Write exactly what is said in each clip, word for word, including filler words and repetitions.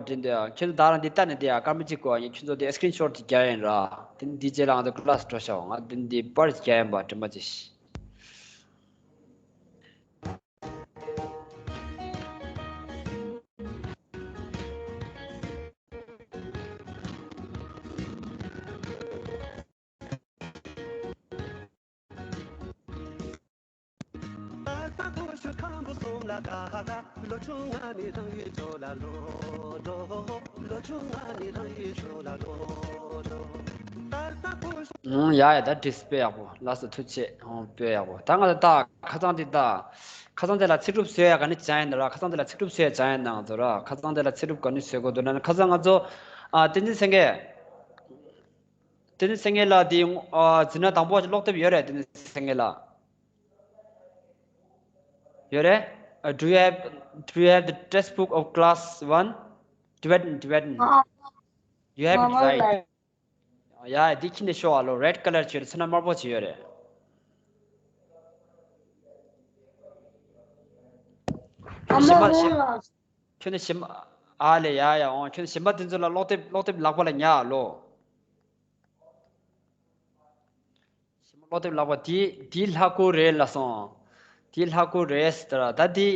དྲན་འདུག་ཡ། ཁྱོད་ཚོ་ད་རང་འདི་ལྟ་ནས་བསྡད་ཡ། སྐར་མ་གཅིག་གོ། ངས་ཁྱོད་ཚོ་དེ་སི་ཀི་རིན་ཤོཊ་ཅིག་རྒྱག་ཡིན་ར། དེ་ནས་འདིའི་རྗེས་ལ་ང་ཚོ་ཀི་ལ་སི་འགྲོ་བྱའོ། ང་དེ་འདི་པར་ཅིག་རྒྱག་ཡིན་པ། དྲན་པ་ཅིག་ཨང་། ཡ་ཡ། ད་བྲིས་དཔེ་ཡག་པོ། ལགས་སོ། ཐུགས་རྗེ་ཆེ། ཨང་། དཔེ་ཡག་པོ། ད་ང་ད་ད་ཁ་སང་དེ་ད་ཁ་སང་དེ་ལ་ཚིག་གྲུབ་བཟོ་ཡ་ག་ནས་སྦྱངས་ཡིན་ན་ར། ཁ་སང་དེ་ལ་ཚིག་གྲུབ་བཟོ་ཡ་སྦྱངས་ཡིན་ན་ང་ཚོ་ར། ཁ་སང་དེ་ལ་ཚིག་གྲུབ་ག་ནས་བཟོ་དགོས་འདུག་ན། ཁ་སང་ང་ཚོ་ཨ། བསྟན་འཛིན་སེང་གེ་བསྟན་འཛིན་སེང་གེ་ལགས་དེ་ཨ། འཛིན་གྲྭ་དང་པོ་ཀློག་དེབ་ཡོད་རེད། བསྟན་འཛིན་སེང་གེ་ལགས། ཡོད་རེད། Uh, do you have, do you have the textbook of class one? Tibetan, Tibetan. ཨ། You have it, right? ཡ། འདི་ཁྱེར་ནས་ཤོག་ཨ་ལོ། རེཌ་ཀ་ལར་ཅིག་ཡོད་རེད། ཚོན་སྣ་དམར་པོ་ཅིག་ཡོད་རེད། ཨ་མ། གཞན་པ་གཞན། ཁྱོད་ནི་གཞན་པ། ཨ་ལེ། ཡ་ཡ། འོང་། ཁྱོད་ནི་གཞན་པ་དེ་ཚོ་ལ་ཀློག་དེབ་ཀློག་དེབ་ལག་པ་ལ་ཉར་ཨ་ལོ། གཞན་པ་ཀློག་དེབ་ལག་པ། དེ་དེ་ལྷ་སྐུ་རེད་ལབ་སོང་། དེ་ལྷ་སྐུ་རེད་ཟེར་ར། ད་དེ་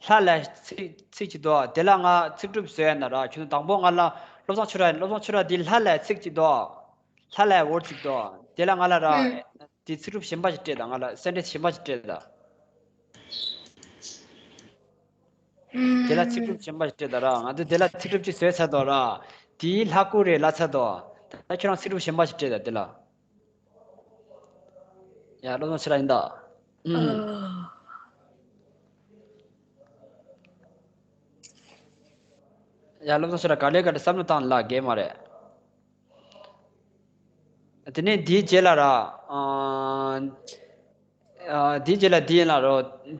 ལྷ་ལ་ཚིག་ཚིག་ཅིག་འདུག་དེ་ལ་ང་ཚིག་གྲུབ་བཟོ་ཡ་ན་ར། ཁྱོད་ནི་དང་པོ་ང་ལ་སློབ་སྦྱོང་ཆོས་ར་ཡིན། སློབ་སྦྱོང་ཆོས་ར། དེ་ལྷ་ལ་ཚིག་ཅིག་འདུག་ལྷ་ལ་ཝོཌ་ཅིག་འདུག་དེ་ལ་ང་ལ་ར། ཨུམ། དེ་ཚིག་གྲུབ་གཞན་པ་ཞིག་སྤྲད་དང་། ང་ལ་སེན་ཊེན་སི་གཞན་པ་ཞིག་སྤྲད་དང་། དེ་ལ་ཚིག་གྲུབ་གཞན་པ་ཞིག་སྤྲད་དང་ར། ང་ཚོས་དེ་ལ་ཚིག་གྲུབ་ཅིག་བཟོས་ཚར་དོ་ར། དེའི་ལྷ་སྐུ་རེད་ལབ་ཚར་དོ། ད་ཁྱོད་རང་ཚིག་གྲུབ་གཞན་པ་ཞིག་སྤྲད་དང་། དེ་ལ། ཡ། སློབ་སྦྱོང་ཆེ་ར་ཡིན་ད། ཨུམ། ཡ། སློབ་སྦྱོང་ཆེ་ར། ག་ལེ་ག་ལེ་བསམ་བློ་བཏང་ལ་གས་མ་རེད། དེ་ནས་དེའི་རྗེས་ལ་ར། ཨ། ཨ། དེའི་རྗེས་ལ་དེ་ཡིན་ལ་རོ།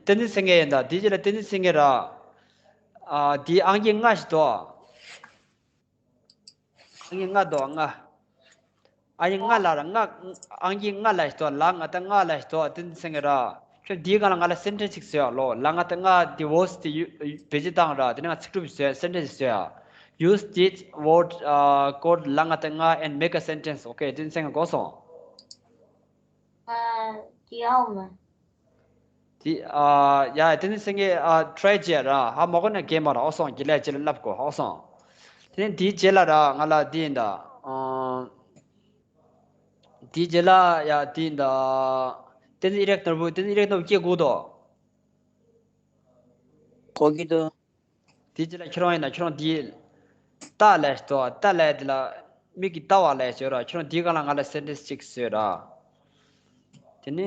བསྟན་འཛིན་སེང་གེ་ཡིན་ད། དེའི་རྗེས་ལ་བསྟན་འཛིན་སེང་གེ་ར། ཨ། དེའི་ཨང་ཀི་ལྔ་ཞིག་འདུག་ཨང་ཀི་ལྔ་འདུག་ལྔ། ཨང་ཀི་ལྔ་ལ་ར། ལྔ། ཨང་ཀི་ལྔ་ལ་ཞིག་འདུག་ལ་ང་ད་ལྔ་ལ་ཞིག་འདུག་བསྟན་འཛིན་སེང་གེ་ར། ཁྱོད་དེའི་སྒང་ལ་ང་ལ་སེན་ཊེན་སི་ཞིག་བཟོས་ཨ་ལོ། ལ་ང་ད་ལྔ་དེ་ཝོཌ་དེ་ཡུ་བེད་སྤྱོད་བཏང་ར། དེ་ནས་ང་ཚིག་གྲུབ་བཟོས། སེན་ཊེན་སི་བཟོས་ཨ། Use this word, uh, code ལ་ང་ད་ལྔ and make a sentence. Okay, བསྟན་འཛིན་སེང་གེ་གོ་སོང་། ཨ། དེ་ཨའོ་མ། དེ། ཨ། ཡ། བསྟན་འཛིན་སེང་གེ། ཨ། ཊི་རའི་བྱས་ར། ཧ་མ་གོ་ན་གས་མ་ར། ཨོ་སོང་། དགེ་ལེགས་ཅིག་ལ་ལབ་གོ། ཨོ་སོང་། དེ་ནས་དེའི་རྗེས་ལ་ར་ང་ལ་དེ་ཡིན་ད། ཨ། དེའི་རྗེས་ལ་ཡ་དེ་ཡིན་ད། བསྟན་འཛིན་ཨི་རེག་ནོར་བུ། བསྟན་འཛིན་ཨི་རེག་ནོར་བུ་སྐྱེ་དགོས་དོ། གོ་གི་འདུག་དེའི་རྗེས་ལ་ཁྱེད་རང་ཡིན་ན། ཁྱེད་རང་དེའི་ལྟ་ལས་དོ། ལྟ་ལས་དེ་ལ་མིག་གིས་ལྟ་བ་ལས་བྱོས་ར། ཁྱེད་རང་དེའི་སྒང་ལ་ང་ལ་སེན་ཊེན་སི་གཅིག་བཟོས་ར། དེ་ནས།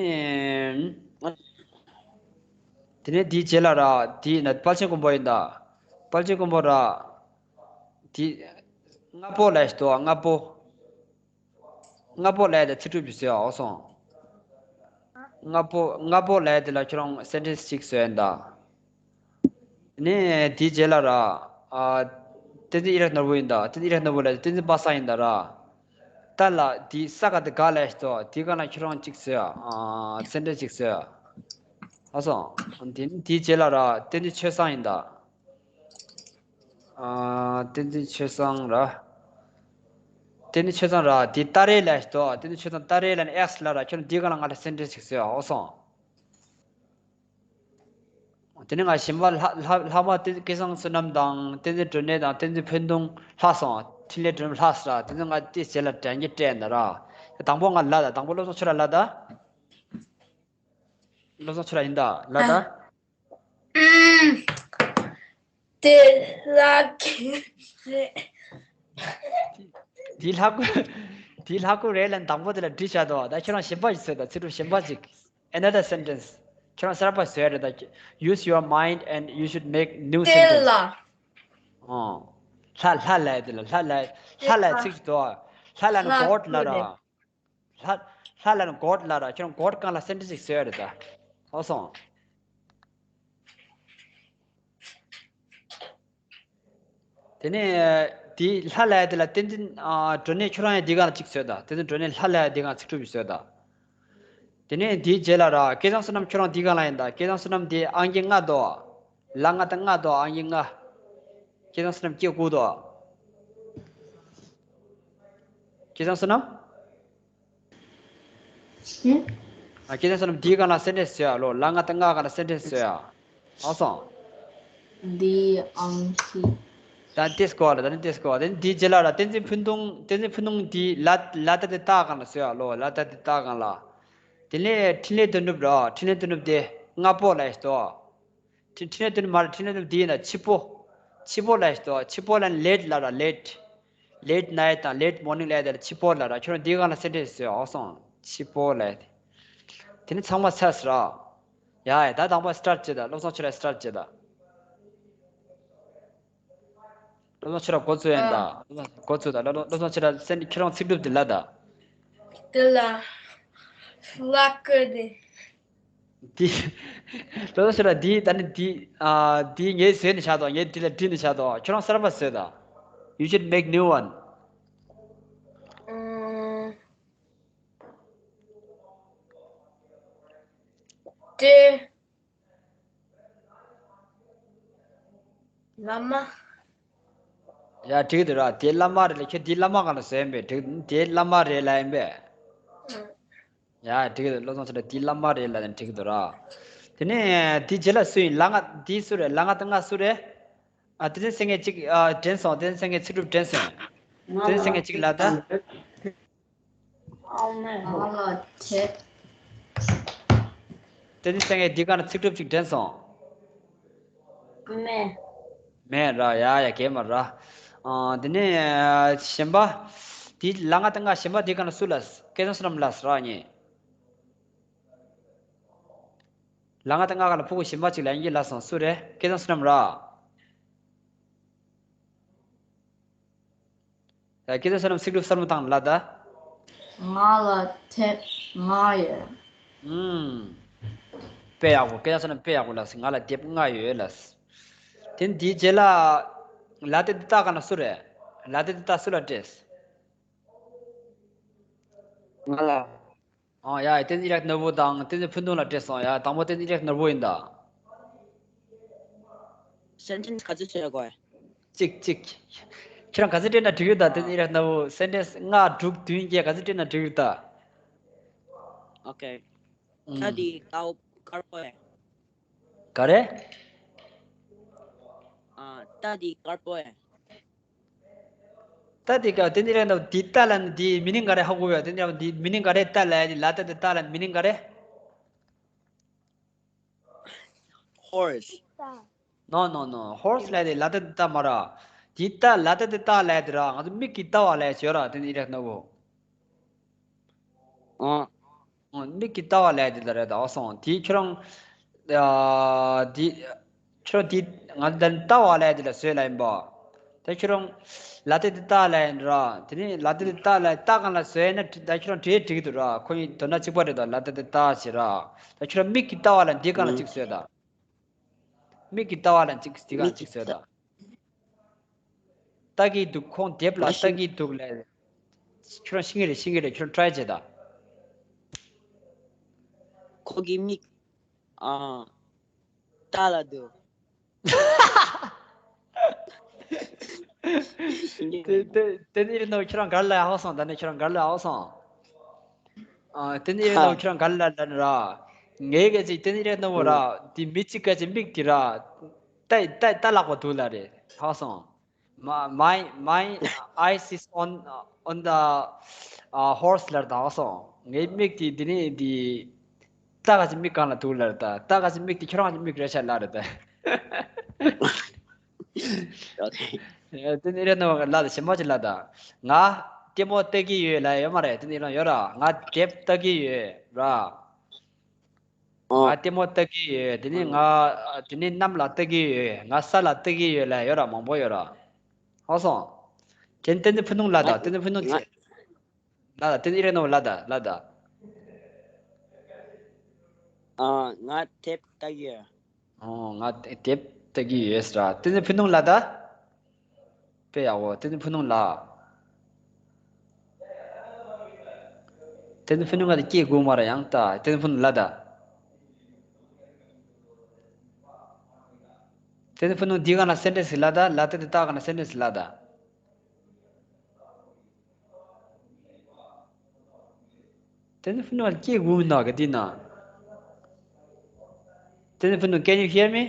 དེ་ནས་དེའི་རྗེས་ལ་ར། དེ་ན་དཔལ་ཆེན་མགོན་པོ་ཡིན་ད། དཔལ་ཆེན་མགོན་པོ་ར། དེ། ལྔ་པོ་ལས་དོ། ལྔ་པོ། ལྔ་པོ་ལས་དེ་ཚིག་གྲུབ་ཅིག་བཟོས་ཨ། ཨོ་སོང་། ལྔ་པོ། ལྔ་པོ་ལས་དེ་ལ་ཁྱེད་རང་སེན་ཊེན་སི་གཅིག་བཟོས་ཡིན་ད། ནས་དེའི་རྗེས་ལ་ར། ཨ། བསྟན་འཛིན་ཨི་རེག་ནོར་བུ་ཡིན་ད། བསྟན་འཛིན་ཨི་རེག་ནོར་བུ་ལ་བསྟན་འཛིན་པ་སངས་ཡིན་ད་ར། ད་ལ་དེའི་ས་ག་དེ་ག་ལས་ཤི་དོ། དེའི་སྒང་ལ་ཁྱེད་རང་གཅིག་བཟོས་ཨ། སེན་ཊེན་སི་གཅིག་བཟོས་ཨ། ཨོ་སོང་། དེ་ནས་དེའི་རྗེས་ལ་ར། བསྟན་འཛིན་ཆོས་བཟང་ཡིན་ད། ཨ། བསྟན་འཛིན་ཆོས་བཟང་ར། བསྟན་འཛིན་ཆོས་བཟང་ར། དེ་ཏཱ་རེ་ལས་ཤི་དོ། བསྟན་འཛིན་ཆོས་བཟང་ཏཱ་རེ་ལ་ནི་ཨེག་སི་ལ་ར། ཁྱོད་དེའི་སྒང་ལ་ང་ལ་སེན་ཊེན་སི་གཅིག་བཟོས་ཨ། ཨོ་སོང་། དེ་ནས་ང་གཞན་པ་ལྷ་ལྷ་ལྷག་མ་དེ་སྐལ་བཟང་བསོད་ནམས་དང་། བསྟན་འཛིན་སྒྲོན་གནས་དང་། བསྟན་འཛིན་འཕན་ཐུང་ལྷག་སོང་། འཕྲིན་ལས་སྒྲོན་ལྷག་སོང་ར། དེ་ཚོ་ང་དེ་རྗེས་ལ་དྲན་གྱི་སྤྲད་ཡིན་ད་ར། དང་པོ་ང་ལ་ད། དང་པོ་སློབ་སྦྱོང་ཆོས་ར་ལ་ད། སློབ་སྦྱོང་ཆོས་ར་ཡིན་ད་ལ་ད། ཨ། ཨུམ། དེ་ལྷ་སྐུ་རེད། དེ་ལྷ་སྐུ། དེ་ལྷ་སྐུ་རེད་ལབ་ནས་དང་པོ་དེ་ལ་བྲིས་བཞག་འདུག་ད་ཁྱེད་རང་གཞན་པ་ཞིག་བཟོས་དང་། ཚིག་གྲུབ་གཞན་པ་ཞིག Another sentence. ཁྱེད་རང་གསར་པ་བཟོས་རེད་ད། Use your mind and you should make new དེ་sentence. ལ། ཨོ། ལྷ་ལྷ་ལབ་དེ་ལ། ལྷ་ལ་ལྷ་ལ་ཚིག་ཅིག་འདུག་ལྷ་ལ་ནི་ལྷ་གོཌ་ལ་ར། སྐུ་རེད། ལྷ་ལྷ་ལ་ནི་གོཌ་ལ་ར། ཁྱེད་རང་གོཌ་སྒང་ལ་སེན་ཊེན་སི་ཞིག་བཟོས་རེད་ད། ཨོ་སོང་། དེ་ནས་དེའི་ལྷ་ལབ་ཡ་དེ་ལ་བསྟན་འཛིན་ཨ་སྒྲོན་གནས་ཁྱོད་རང་ཡང་དེའི་སྒང་ལ་གཅིག་བཟོས་དང་། བསྟན་འཛིན་སྒྲོན་གནས་ལྷ་ལབ་ཡ་དེའི་སྒང་ཚིག་གྲུབ་ཅིག་བཟོས་དང་། དེ་ནས་དེའི་རྗེས་ལ་ར་སྐལ་བཟང་བསོད་ནམས་ཁྱོད་རང་དེའི་སྒང་ལ་ཡིན་དང་། སྐལ་བཟང་བསོད་ནམས་དེ་ཨང་ཀི་ལྔ་འདུག་ལ་ལྔ་དང་ལྔ་འདུག་ཨང་ཀི་ལྔ། སྐལ་བཟང་བསོད་ནམས་སྐད་ཁུག་འདུག་སྐལ་བཟང་བསོད་ནམས། ཨ། སྐལ་བཟང་བསོད་ནམས་འདིའི་སྒང་ལ་སེན་ཊེན་སི་བཟོས་ཡ་ལོ། ལ་ང་ཏ་ང་ག་ལ་སེན་ཊེན་སི་བཟོས་ཡ། ཨོ་སོང་། འདི་ཨང་ཁི། ད་ཏེས་གོ་ལ། ད་ནི་ཏེས་གོ་ད་ནི་འདིའི་རྗེས་ལ་ར་བསྟན་འཛིན་ཕུན་ཐུང་། བསྟན་འཛིན་ཕུན་ཐུང་འདི་ལ། ལ་ཏ་དེ་ཏ་སྒང་ལ་བཟོས་ཡ་ལོ། ལ་ཏ་དེ་ཏ་སྒང་ལ། དེ་ནས་འཕྲིན་ལས་དོན་གྲུབ་ར། འཕྲིན་ལས་དོན་གྲུབ་དེ་སྔ་པོ་ལ་ཡ་ཞིག་དོ། འཕྲིན་འཕྲིན་ལས་དོན་མ་རེད། འཕྲིན་ལས་དོན་འདི་ཡིན་ན་ཕྱི་པོ། ཕྱི་པོ་ལ་ཡ་ཞིག་དོ། ཕྱི་པོ་ལ་ནི་ལེཊ་ལ་ར། ལེཊ། ལེཊ་ནའིཊ་དང་ལེཊ་མོར་ནིང་ལ་ཡ་དེ་ལ་ཕྱི་པོ་ལ་ར། ཁྱོད་རང་འདིའི་སྒང་ལ་སེན་ཊེན་སི་བཟོས་ཡ། ཨོ་སོང་། ཕྱི་པོ་ལ་ཡ་དེ། དེ་ནི་ཚང་མ་ཚར་སོང་ར། ཡ་ཡ། ད་དང་པོ་སི་ཊར་ཊི་བྱེད་ད། བློ་བཟང་ཁྱོད་ར་སི་ཊར་ཊི་བྱེད་ད། བློ་བཟང་ཁྱོད་ར་འགོ་ཚུགས་ཡིན་ད། ཨ། བློ་བཟང་འགོ་ཚུགས་ད། བློ་བློ་བཟང་ཁྱོད་ར་སེན། ཁྱོད་རང་ཚིག་གྲུབ་དེ་ལ་ད། དེ་ལ་ལ་ཀ་དེ། དེ། བློ་བཟང་ཁྱོད་ར་དེ་ད་ནི་དེ། ཨ། དེ་ངས་བཟོས་ནས་བཞག་དོ། ངས་དེ་ལ་བྲིས་ནས་བཞག་དོ། ཁྱོད་རང་གསར་པ་བཟོས་ད། You should make new one. ཨ། དེ། བླ་མ། ཡ། འགྲིག་འདུག་ར། དེ་བླ་མ་རེད་ལ། ཁྱོད་དེ་བླ་མ་གང་ལ་བཟོས་ཡིན་པས། འགྲིག་དེ་བླ་མ་རེད་ལ་ཡིན་པས། ཨ། ཡ། འགྲིག་འདུག་བློ་བཟང་ཁྱོད་ར་དེ་བླ་མ་རེད་ལ་ནི་འགྲིག་འདུག་ར། དེ་ནས་དེ་རྗེས་ལ་སུ་ཡིན། ལ་ང་དེ་སུ་རེད། ལ་ང་ཏ་ང་སུ་རེད། ཨ། བསྟན་འཛིན་སེང་གེ་གཅིག་ཨ། དྲན་སོང་། བསྟན་འཛིན་སེང་གེ་ཚིག་གྲུབ་དྲན་སོང་། བསྟན་འཛིན་སེང་གེ་གཅིག་ལ་ད། ཨ་མ་ལ་དེབ། བསྟན་འཛིན་སེང་གེ་འདི་ག་ནས་ཚིག་གྲུབ་ཅིག་དྲན་སོང་། མེད། མེད་ར། ཡ་ཡ། གས་མ་ར། ཨ། དེ་ནས་གཞན་པ། དེ་ལ་ང་ཏ་ང་གཞན་པ་འདི་ག་ནས་སུ་ལ། སྐལ་བཟང་བསོད་ནམས་ལ་ར་ཉེ། ལ་ང་ཏ་ང་ག་ལ་ཕྲུ་གུ་གཞན་པ་ཅིག་ལ་ཡིན་གྱི་ལ་སོང་། སུ་རེད། སྐལ་བཟང་བསོད་ནམས་ར། ཡ། སྐལ་བཟང་བསོད་ནམས་ཚིག་གྲུབ་གསར་མོ་བཏང་ལ་ད། ང་ལ་དེབ་ལྔ་ཡོད། ཨུམ། དཔེ་ཡག་པོ། སྐལ་བཟང་བསོད་ནམས་དཔེ་ཡག་པོ་ལ། ང་ལ་དེབ་ལྔ་ཡོད་ལ། དེ་འདིའི་རྗེས་ལ། ལ་ཏ་དེ་ཏ་ག་ན་སུ་རེད། ལ་ཏ་དེ་ཏ་སུ་ལ་སྤྲད། ང་ལ། ཨང་། ཡ། བསྟན་འཛིན་ཨི་རག་ནོར་བུ་དང་བསྟན་འཛིན་ཕུན་སུམ་ལ་སྤྲད་སོང་། ཡ། དང་པོ་བསྟན་འཛིན་ཨི་རག་ནོར་བུ་ཡིན་ད། སེན་ཊེན་སི་ག་ཚོད་བྱེད་དགོས། གཅིག་གཅིག་ཁྱེད་རང་ག་ཚོད་སྤྲད་ན་འགྲིག་ཡོད་ད། བསྟན་འཛིན་ཨི་རག་ནོར་བུ་སེན་ཊེན་སི་ལྔ་དྲུག་བདུན་བརྒྱད་ག་ཚོད་སྤྲད་ན་འགྲིག་ཡོད་ད། ཨོ་ཁེ། ད་འདི་དཀར་དཀར་པོ་ཡ། ག་རེ། ཨ། ད་འདི་དཀར་པོ་ཡ། ད་དེ་ག་དེ་ནི་རེད་འདུག་དེ་ལྟ་ལ་ནི་དེའི་མི་ནིང་ག་རེ་ཧ་གོ་ཡོད། དེ་ནི་རེད་འདུག་དེའི་མི་ནིང་ག་རེ་ལྟ་ལ་ཡ་ནི་ལ་ཏ་དེ་ལྟ་ལ་མི་ནིང་ག་རེ། ཧོར་སི། No, no, no. ཧོར་སི་ལ་དེ་ལ་ཏ་དེ་ལྟ་མ་ར། དེ་ལྟ་ལ་ཏ་དེ་ལྟ་ལ་ཡ་དེ་ར། ང་ཚོ་མིག་གིས་ལྟ་བ་ལ་ཡ་བྱོས་ར། དེ་ནི་རེད་འདུག་ཨ། ཨོ། མིག་གིས་ལྟ་བ་ལས་དེ་ལ་རེད་ད། ཨོ་སོང་། དེའི་ཁྱོད་རང་། ཨ། དེ། ཁྱོད་རང་དེ། ང་ཚོ་ལྟ་བ་ལས་དེ་ལ་བཟོས་ལ་ཡིན་པ། དེ་ཁྱོད་རང་། ལ་ཏ་དེ་ལྟ་ལ་ཡིན་ར། དེ་ནི་ལ་ཏ་དེ་ལྟ་ལ་ལྟ་གང་ལ་བཟོས་ན་ད་ཁྱོད་རང་བྲིས་འགྲིག་གི་འདུག་ར། ཁོ་གཉིས་དོན་དག་གཅིག་པ་རེད་ད། ལ་ཏ་དེ་ལྟ་བྱེད་ར། ད་ཁྱོད་རང་མིག་གིས་ལྟ་བ་ལ་འདི་གང་ལ་གཅིག་བཟོས་ད། མིག་གིས་ལྟ་བ་ལ་གཅིག་འདི་གང་ལ་གཅིག་བཟོས་ད། ལྟ་གི་འདུག་ཁོང་དེབ་ལ་ལྟ་གི་འདུག་ལས། ཁྱོད་རང་ཤེས་ཀྱི་རེད། ཤེས་ཀྱི་རེད། ཁྱོད་རང་ཊ་རའི་བྱེད་ད། ཁོ་གི་མིག་ཨ། ལྟ་ལ་འདུག་དེ་དེ་དེ་ནི་རེད་འདུག་ཁྱོད་རང་ག་རེ་ལབ་ཡ་ཧ་གོ་སོང་། ད་ནི་ཁྱོད་རང་ག་རེ་ལབ་ཡ་ཧ་གོ་སོང་། ཨ། དེ་ནི་རེད་འདུག་ཁྱོད་རང་ག་རེ་ལབ་ལབ་ནི་ར། ངའི་སྐད་ཅིག་དེ་ནི་རེད་འདུག་ར། དེ་མི་གཅིག་སྐད་ཅིག་མིག་དེ་ར། ལྟ་ལྟ་ལྟ་ལག་པ་འདུག་ལ་རེད། ཧ་གོ་སོང་། My, my, my eyes is on, on the, uh, horse ལར་དྭགས་སོང་། ངའི་མིག་དེ་འདི་ནི་འདི། ལྟ་ག་ཅི་མིག་གང་ལ་འདུག་ལར་ད། ལྟ་ག་ཅི་མིག་དེ་ཁྱོད་རང་གི་མིག་རེད་ཤག་ལར་ད། ཨོ་ཁེ། དེ་ནི་རེད་ནོ་ལ་ད་ཞེ་མ་ཅི་ལ་ད། ང་ལྟད་མོ་ལྟ་གི་ཡོད་ལ་ཡོད་མ་རེད། དེ་ནི་རང་ཡོད་ར། ང་དེབ་ལྟ་གི་ཡོད་ར། ང་ལྟད་མོ་ལྟ་གི་ཡོད། དེ་ནས་ང་། དེ་ནས་གནམ་ལ་ལྟ་གི་ཡོད། ང་ས་ལ་ལྟ་གི་ཡོད་ལ་ཡོད་ར། མང་པོ་ཡོད་ར། ཧ་གོ་སོང་། དེ་ནས་བསྟན་འཛིན་ཕུན་སུམ་ལ་ད། བསྟན་འཛིན་ཕུན་སུམ་ཅེ། ལ་ད། བསྟན་འཛིན་ཨི་རེད་ནོ་ལ་ད་ལ་ད། ཨ། ང་དེབ་ལྟ་གི་ཡོད། ཨོ། ང་དེབ་ལྟ་གི་ཡོད་ཟེར་ར། བསྟན་འཛིན་ཕུན་སུམ་ལ་ད། དཔེ་ཡག་པོ། བསྟན་འཛིན་ཕུན་སུམ་ལགས། བསྟན་འཛིན་ཕུན་སུམ་ང་དང་སྐད་གོ་མ་ར་ཡང་ད། བསྟན་འཛིན་ཕུན་སུམ་ལགས་ད། ཏན་ཏན་ཕུ་ནུ་འདི་ག་ན་སེན་ཊེན་སི་ལ་ད་ལ་ཏན་ཏན་ཏ་ག་ན་སེན་ཊེན་སི་ལ་ད། ཏན་ཏན་ཕུ་ནུ་ལ་སྐད་གོ་མི་འདུག་ག་འདི་ན། ཏན་ཏན་ཕུ་ནུ། Can you hear me?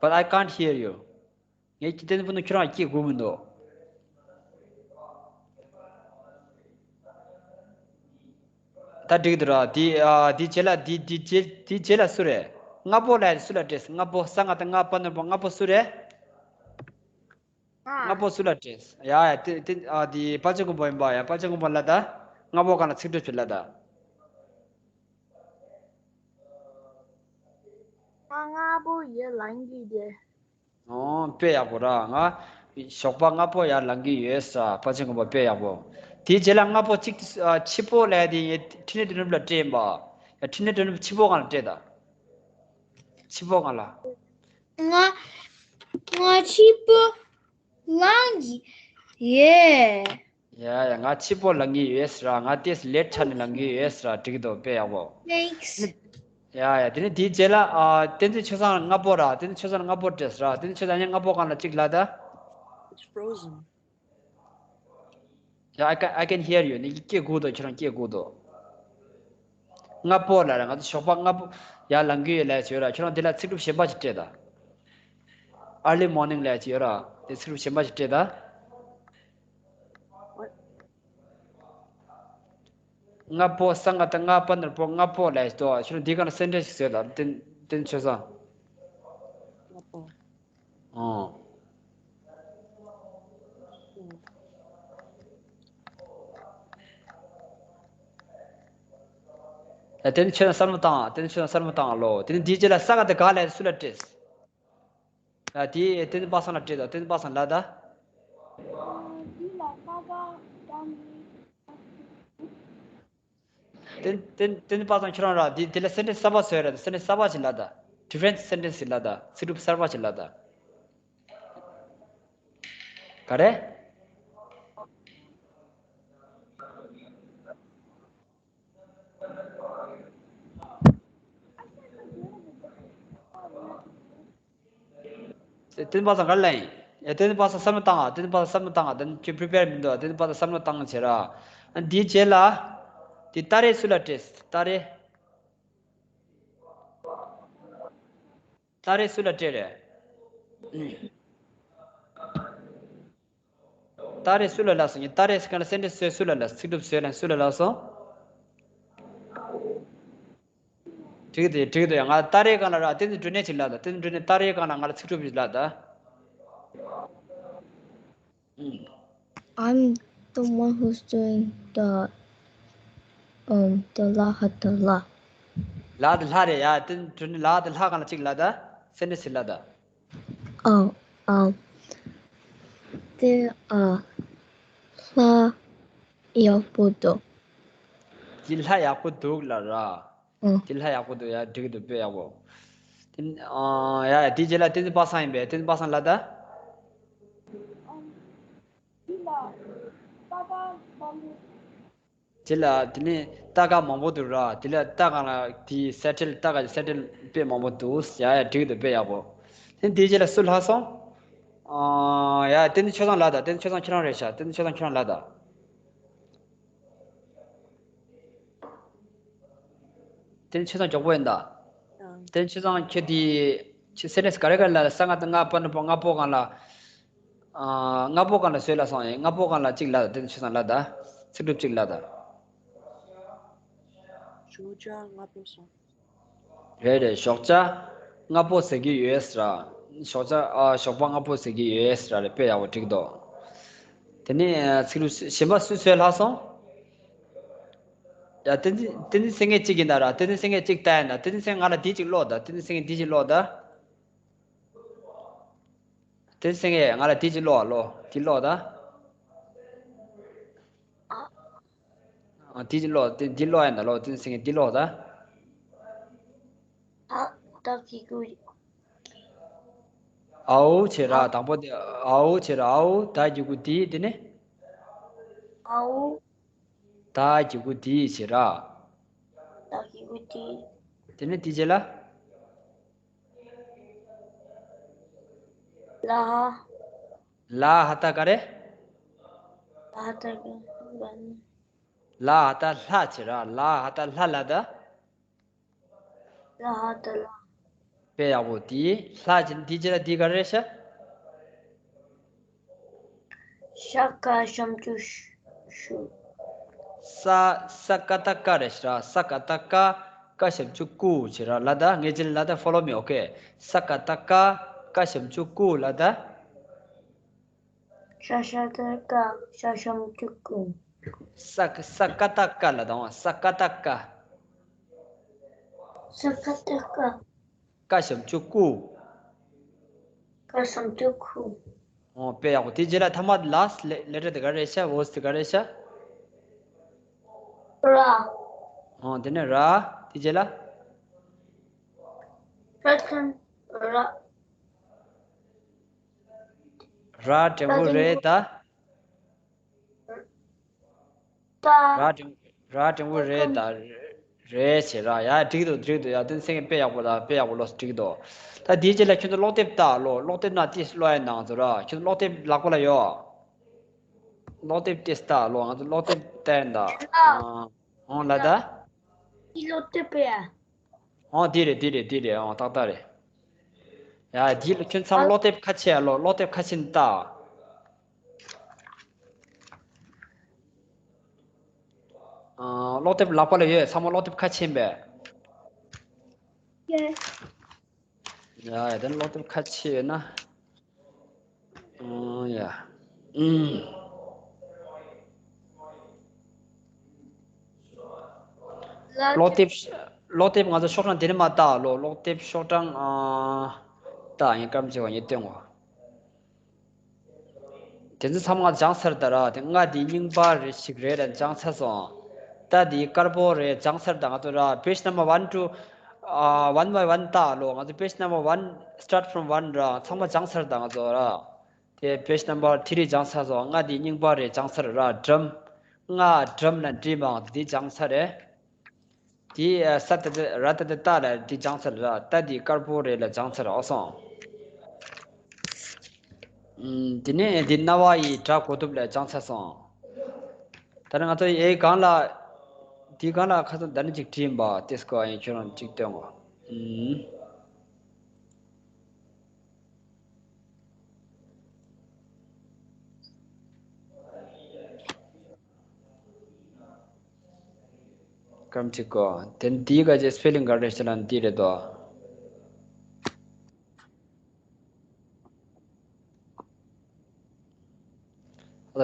But I can't hear you. ངས་ཀྱི་ཏན་ཏན་ཕུ་ནུ་ཁྱོད་རང་སྐད་གོ་མི་འདུག་ད་འགྲིག་འདུག་ར། དེ་ཨ་དེ་རྗེས་ལ་དེ་དེ་རྗེས་དེ་རྗེས་ལ་སུ་རེད། ལྔ་པོ་ལ་སུ་ལ་སྤྲད། ལྔ་པོ་ས་ང་ད་ང་པ་ནོར་པོ་ལྔ་པོ་སུ་རེད། ལྔ་པོ་སུ་ལ་སྤྲད། ཡ་ཡ་དེ་དེ་ཨ་དེ་དཔལ་ཆེན་མགོན་པོ་ཡིན་པ། ཡ་དཔལ་ཆེན་མགོན་པོ་ལ་ད་ལྔ་པོ་གང་ལ་ཚིག་གྲུབ་བྱེད་ལ་ད། ང་ལྔ་པོ་ཡར་ལངས་ཀྱི་རེད། ཨོ་དཔེ་ཡག་པོ་ར། ང་ཞོགས་པ་ལྔ་པོ་ཡར་ལངས་ཀྱི་ཡོད་ས། དཔལ་ཆེན་མགོན་པོ་དཔེ་ཡག་པོ། དེའི་རྗེས་ལ་ལྔ་པོ་གཅིག་ཨ་ཕྱི་པོ་ལ་དེ་ཡི་འཕྲིན་ལས་དོན་གྲུབ་ལ་སྤྲད་ཡིན་པ། ཡ་འཕྲིན་ལས་དོན་གྲུབ་ཕྱི་པོ་གང་ལ་སྤྲད་ད། ཕྱི་པོ་གང་ལ། ང་ང་ཕྱི་པོ་ལངས་ཀྱི་ཡོད། ཡ་ཡ་ང་ཕྱི་པོ་ལངས་ཀྱི་ཡོད་ས་ར། ང་ཏེས་ལེ་ཊི་ཆགས་ནས་ལངས་ཀྱི་ཡོད་ས་ར། འགྲིག་གི་འདུག་དཔེ་ཡག་པོ། Thanks. ཡ་ཡ་དེ་ནས་དེའི་རྗེས་ལ་ཨ་བསྟན་འཛིན་ཆོས་བཟང་ལྔ་པོ་ར། བསྟན་འཛིན་ཆོས་བཟང་ལྔ་པོ་སྤྲད་ས་ར། བསྟན་འཛིན་ཆོས་བཟང་ཡང་ལྔ་པོ་གང་ལ་གཅིག་ལ་ད། It's frozen. Yeah, I can, I can hear you. ནི་སྐད་གོ་འདུག་ཁྱོད་རང་སྐད་གོ་འདུག་ལྔ་པོ་ལ་ར་ང་ཚོ་ཞོགས་པ་ལྔ་པོ་ཡར་ལངས་ཀྱི་ཡོད་ལབ་ཡག་ཡོད་ར། ཁྱོད་རང་དེ་ལ་ཚིག་གྲུབ་གཞན་པ་ཞིག་སྤྲད་ད། Early morning ལབ་ཡག་ཡོད་ར། དེ་ཚིག་གྲུབ་གཞན་པ་ཞིག་སྤྲད་ད། ལྔ་པོ་ས་ང་ད་ང་པ་ནོར་པོ་ལྔ་པོ་ལབ་ཡག་འདུག་ཁྱོད་རང་འདི་ག་ན་སེན་ཊེན་སི་ཞིག་བཟོས་ད། བསྟན་བསྟན་འཛིན་ཆོས་བཟང་། ལྔ་པོ། ཨོ། ཨ་དེ་ནི་ཁྱོད་རང་བསམ་བློ་བཏང་། དེ་ནི་ཁྱོད་རང་བསམ་བློ་བཏང་ལོ། དེ་ནི་འདིའི་རྗེས་ལ་ས་ག་དེ་ག་ལ་སུ་ལ་སྤྲད། ཨ་དེ་དེ་ནི་པ་སངས་ལ་སྤྲད་དོ། དེ་ནི་པ་སངས་ལ་ད། འདི་ལ་ས་ག་ག་ནི། དེ་དེ་དེ་ནི་པ་སངས་ཁྱོད་རང་ར། དེ་དེ་ལ་སེན་ཊེན་སི་གསར་པ་བཟོས་ར། སེན་ཊེན་སི་གསར་པ་ཞིག་ལ་ད། ཌི་ཕ་རེན་ཊི་སེན་ཊེན་སི་ཞིག་ལ་ད། ཚིག་གྲུབ་གསར་པ་ཞིག་ལ་ད། ག་རེ། དེ་ནི་པ་སངས་ག་རེ་ལབ་ཡིན། ཡ་དེ་ནི་པ་སངས་བསམ་བློ་བཏང་ཨ། དེ་ནི་པ་སངས་བསམ་བློ་བཏང་ཨ། དེ་ནི་ཁྱོད་པི་རི་པེར་མི་འདུག་དེ་ནི་པ་སངས་བསམ་བློ་བཏང་བྱས་ར། ཨ་འདིའི་རྗེས་ལ། དེ་ཏ་རེ་སུ་ལ་སྤྲད། ཏ་རེ། ཏ་རེ་སུ་ལ་སྤྲད་རེད། ཏ་རེ་སུ་ལ་ལབ་སོང་། ངས་ཏ་རེ་སྒང་ལ་སེན་ཊེན་སི་བཟོས། སུ་ལ་ལབ། ཚིག་གྲུབ་བཟོས་ལ་སུ་ལ་ལབ་སོང་། འགྲིག་འདུག་འགྲིག་འདུག་ཡ་ང་ཏ་རེ་སྒང་ལ་ར། བསྟན་འཛིན་སྒྲོན་ནེ་ཅིག་ལབ་ད། བསྟན་འཛིན་སྒྲོན་ནེ་ཏ་རེ་སྒང་ལ་ང་ལ་ཚིག་གྲུབ་ཅིག་ལབ་ད། ཨུམ། I'm the one who's doing the um the la ha da la. ལ་དང་ལྷ་རེད་ཡ། བསྟན་འཛིན་སྒྲོན་ནེ་ལ་དང་ལྷ་སྒང་ལ་ཅིག་ལབ་ད། སེན་ཊེན་སི་ཅིག་ལབ་ད། Oh, um, there are ལྷ་ཡག་པོ་འདུག་འདི་ལྷ་ཡག་པོ་འདུག་ལབ་ར། ཨོ། འདི་ལྷ་ཡག་པོ་འདུག་ཡ། འགྲིག་འདུག་དཔེ་ཡག་པོ། དེ་ཨ་ཡ་ཡ་དེའི་རྗེས་ལ་བསྟན་འཛིན་པ་སངས་ཡིན་པས། བསྟན་འཛིན་པ་སངས་ལབ་ད། འདི་ལ་ས་ག་མང་པོ། དེ་ལ་དེ་ནས་ཏ་ག་མང་པོ་འདུག་ར། དེ་ལ་ཏ་ག་ལ་དེའི་སེན་ཊེན་སི། ཏ་ག་གི་སེན་ཊེན་སི་དཔེ་མང་པོ་འདུག་ཡ་ཡ་འགྲིག་འདུག་དཔེ་ཡག་པོ། དེ་དེའི་རྗེས་ལ་སུ་ལྷག་སོང་། ཨ་ཡ་བསྟན་འཛིན་ཆོས་བཟང་ལབ་ད། བསྟན་འཛིན་ཆོས་བཟང་ཁྱོད་རང་རེད་ཤག་བསྟན་འཛིན་ཆོས་བཟང་ཁྱོད་རང་ལབ་ད། བསྟན་འཛིན་ཆོས་བཟང་མགྱོགས་པོ་ཡིན་ད། ཨང་། བསྟན་འཛིན་ཆོས་བཟང་ཁྱོད་དེ་ཁྱོད་སེན་ཊེན་སི་ག་རེ་ག་རེ་ལབ། ས་ང་ད་ང་པ་ནོར་པོ་ལྔ་པོ་སྒང་ལ། ཨ་ལྔ་པོ་སྒང་ལ་བཟོས་ལབ་སོང་ཡིན། ལྔ་པོ་སྒང་ལ་གཅིག་ལབ་ད། བསྟན་འཛིན་ཆོས་བཟང་ལབ་ད། ཚིག་གྲུབ་གཅིག་ལབ་ད། ཞོགས་ཇ་ལྔ་པོ་སོང་། རེད་རེད། ཞོགས་ཇ་ལྔ་པོ་ཟེར་གྱི་ཡོད་ས་ར། ཞོགས་ཇ་ཨ་ཞོགས་པ་ལྔ་པོ་ཟེར་གྱི་ཡོད་ས་ར། རེད། དཔེ་ཡག་པོ་འགྲིག་འདུག་དེ་ནས་ཚིག་གྲུབ་གཞན་པ་སུས་བཟོས་ལྷག་སོང་། ཡ་བསྟན་འཛིན་བསྟན་འཛིན་སེང་གེ་གཅིག་ཡིན་ད་ར། བསྟན་འཛིན་སེང་གེ་གཅིག་ལྟ་ཡིན་ད། བསྟན་འཛིན་སེང་གེ་ང་ལ་འདི་གཅིག་ཀློག་ད། བསྟན་འཛིན་སེང་གེ་འདི་གཅིག་ཀློག་ད། བསྟན་འཛིན་སེང་གེ་ང་ལ་འདི་གཅིག་ཀློག་ཀློག་འདི་ཀློག་ད། ཨ་འདི་གཅིག་ཀློག་འདི་འདི་ཀློག་ཡིན་ད་ལོ། བསྟན་འཛིན་སེང་གེ་འདི་ཀློག་ད། ཨ་ད་གི་གུ། ཨའོ་བྱེད་ར། དང་པོ་དེ་ཨའོ་བྱེད་ར། ཨའོ་ད་གི་གུ་འདི་དེ་ནི། ཨའོ། ད་གི་གུ་འདི་བྱེད་ར། ད་གི་གུ་འདི། དེ་ནི་འདི་བྱེད་ལ། ལ་ཧ། ལ་ཧ་ད་ག་རེ། ལ་ཧ་ད་ག་རེ། ལ་ཧ་ད་ལྷ་བྱེད་ར། ལ་ཧ་ད་ལྷ་ལ་ད། ལ་ཧ་ད་ལྷ། དཔེ་ཡག་པོ། དེ་ལྷ་ཅན་དེ་ཅི་ལ་དེ་ག་རེ་ཤ། ཤ་ཀ་ཞབས་ཀྱུ་ཤུ། ས། ས་ཀ་བཏགས་སྐ་རེད་ཤ་ར། ས་ཀ་བཏགས་སྐ། སྐ་ཞབས་ཀྱུ་སྐུ་བྱེད་ར། ལ་ད་ངེས་ཅན་ལ་ད་follow me, okay? ས་ཀ་བཏགས་སྐ། སྐ་ཞབས་ཀྱུ་སྐུ་ལ་ད། ཤ་ཤ་བཏགས་སྐ། ཤ་ཞབས་ཀྱུ་སྐུ། ས་ཀ། ས་ཀ་བཏགས་སྐ་ལ་དང་། ས་ཀ་བཏགས་སྐ། ས་ཀ་བཏགས་སྐ། སྐ་ཞབས་ཀྱུ་སྐུ། སྐ་ཞབས་ཀྱུ་སྐུ། ཨོ། དཔེ་ཡག་པོ། དེ་རྗེས་ལ་ཐ་མ་last letter དེ་ག་རེ་ཤ། words དེ་ག་རེ་ཤ། ར། ཨོ། དེ་ནས་ར། དེ་རྗེས་ལ། ར་ཐན་ར། ར་འགྲེང་བུ་རེད་ད། ད། ར་འགྲེང་། ར་འགྲེང་བུ་རེད་ད། རེད་བྱེད་ར། ཡ། འགྲིག་འདུག་འགྲིག་འདུག་ཡ། དེ་སེང་གེ་དཔེ་ཡག་པོ་ད། དཔེ་ཡག་པོ་ལོས། འགྲིག་འདུག་ད་དེའི་རྗེས་ལ་ཁྱོད་ཚོ་ཀློག་དེབ་ལྟ་ལོ། ཀློག་དེབ་ནང་ཏིས་ཀློག་ཡ་ནང་ཚོ་ར། ཁྱོད་ཚོ་ཀློག་དེབ་ལག་པ་ལ་ཡོད། ཀློག་དེབ་ཏིས་ལྟ་ལོ། ང་ཚོ་ཀློག་དེབ་ལྟ་ཡ་ད། ཨ། ཨོ་ལ་ད། ཀློག་དེབ་ཡ། ཨོ་དེ་རེད། དེ་རེད། དེ་རེད། ཨོ་ཏག་ཏག་རེད། ཡ། དེ་ལ་ཁྱོད་ཚང་མ་ཀློག་དེབ་ཁ་ཕྱེ་ཡ་ལོ། ཀློག་དེབ་ཁ་ཕྱེ་ནས་ལྟ། ཨ། ཀློག་དེབ་ལག་པ་ལ་ཡོད། ཚང་མ་ཀློག་དེབ་ཁ་ཕྱེ་པས། ཡ། ཡ། དེ་ནས་ཀློག་དེབ་ཁ་ཕྱེ་ཡོད་ན། ཨ། ཡ། ཨུམ། ཀློག་དེབ། ཀློག་དེབ་ང་ཚོ་ཤོག་གྲངས་དེ་ནས་མར་ལྟ་ལོ། ཀློག་དེབ་ཤོག་གྲངས། ཨ། ལྟ། ངས་སྐར་མ་བྱེད་པ་ངས་སྟོན་གོ། དེ་ཚོ་ཚང་མ་སྦྱངས་ཚར་ད་ར། དེ་ལྔ་དེ་རྙིང་པ་རེ་ཞིག་རེད་ལ་སྦྱངས་ཚར་སོང་། ད་དེ་དཀར་པོ་རེད། སྦྱངས་ཚར་ད་ང་ཚོ་ར། Page number one to, ཨ། one by one ལྟ་ལོ། ང་ཚོ་page number one, start from one ར། ཚང་མ་སྦྱངས་ཚར་ད་ང་ཚོ་ར། དེ་page number three སྦྱངས་ཚར་སོང་། ལྔ་དེ་རྙིང་པ་རེད། སྦྱངས་ཚར་ར། སྒྲོམ། ལྔ་སྒྲོམ་ལ་འབྲི་མང་དེ་སྦྱངས་ཚར་རེད། དེ། ཨ། ས་ཏ་ཏ། ར་ཏ་ཏ་ཏ་ལ་དེ་སྦྱངས་ཚར་ར། ད་དེ་དཀར་པོ་རེད་ལ་སྦྱངས་ཚར། ཨོ་སོང་། ཨུམ། དེ་ནས་དེ་རྣ་བ་ཡི་སྒྲ་གོ་ཐུབ་ལ་སྦྱངས་ཚར་སོང་། ད་ནི་ང་ཚོ་ཡའི་སྒང་ལ། དེའི་སྒང་ལ་ཁ་སང་ད་ནི་ཅིག་བྲིས་ཡིན་པ་དེ་སྐོར་ཡིན། ཁྱོད་རང་ཅིག་སྟོན་གོ། ཨུམ། སྐར་མ་གཅིག་གོ། དེ་འདིའི་ག་ཅེ་spelling ག་རེ་ཞེ་ན་འདི་རེད་དོ།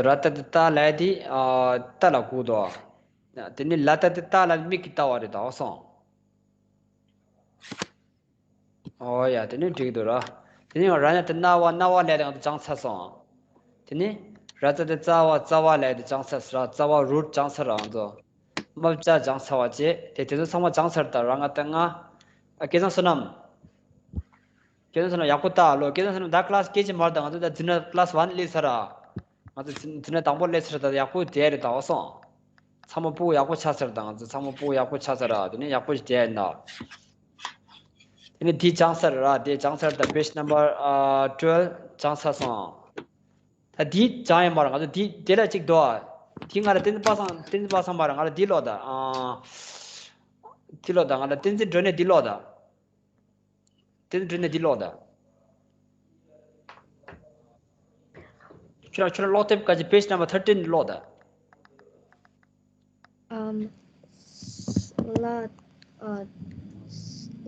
ར་ཏ་ཏ་ཏ་ལ་དེ། ཨ། ཏ་ལ་གུག་དོ། དེ་ནི་ལ་ཏ་ཏ་ཏ་ལ་མིག་གི་ལྟ་བ་རེད་དོ། སོང་། ཨོ་ཡ། དེ་ནི་འགྲིག་འདུག་ར། དེ་ནི་ར་ན་དེ་རྣ་བ། རྣ་བ་ལས་དང་དུ་སྦྱངས་ཚར་སོང་། དེ་ནི་ར་ཙ་དེ་རྩ་བ། རྩ་བ་ལས་དུ་སྦྱངས་ཚར་ར། རྩ་བ་root སྦྱངས་ཚར་ར། ང་ཚོ་རྨ་བྱ་སྦྱངས་ཚར་བ་བྱས། དེ་དེ་ཚོ་ཚང་མ་སྦྱངས་ཚར་ད་ར། ང་ད་ང་། ཨ། སྐལ་བཟང་བསོད་ནམས། སྐལ་བཟང་བསོད་ནམས་ཡག་པོ་ལྟ་ལོ། སྐལ་བཟང་བསོད་ནམས་ད་class སྐད་ཅིག་མར་ད། ང་ཚོ་ད་འཛིན་གྲྭ་class one སླེབས་ཚར་ར། ང་ཚོ་འཛིན་འཛིན་གྲྭ་དང་པོ་སླེབས་ཚར་ད། ཡག་པོ་བསྡད་རེད་ད། འོ་སོང་། ཚང་མ་སྤུ་གུ་ཡག་པོ་ཆགས་ཚར་དང་། ང་ཚོ་ཚང་མ་སྤུ་གུ་ཡག་པོ་ཆགས་ཚར་ར། དེ་ནས་ཡག་པོ་ཞིག་བསྡད་ཡིན་ད། དེ་ནས་འདི་སྦྱངས་ཚར་ར། དེ་སྦྱངས་ཚར་ད། page number, ཨ། twelve སྦྱངས་ཚར་སོང་། ད་འདི་སྦྱངས་ཡོད་མ་རེད། ང་ཚོ་འདི་དེ་ལ་གཅིག་འདུག་ཨ། འདི་ང་ལ་བསྟན་འཛིན་པ་སངས། བསྟན་འཛིན་པ་སངས་མ་རེད། ང་ལ་འདི་ཀློག་ད། ཨ། འདི་ཀློག་ད། ང་ལ་བསྟན་འཛིན་སྒྲོན་ནས་འདི་ཀློག་ད། དེ་ནས་འདི་ཀློག་ད། ཁྱོད་རང་ཁྱོད་རང་ཀློག་དེབ་ག་ཅི་page number thirteen ཀློག་ད། ཨམ། ལ། ཨ།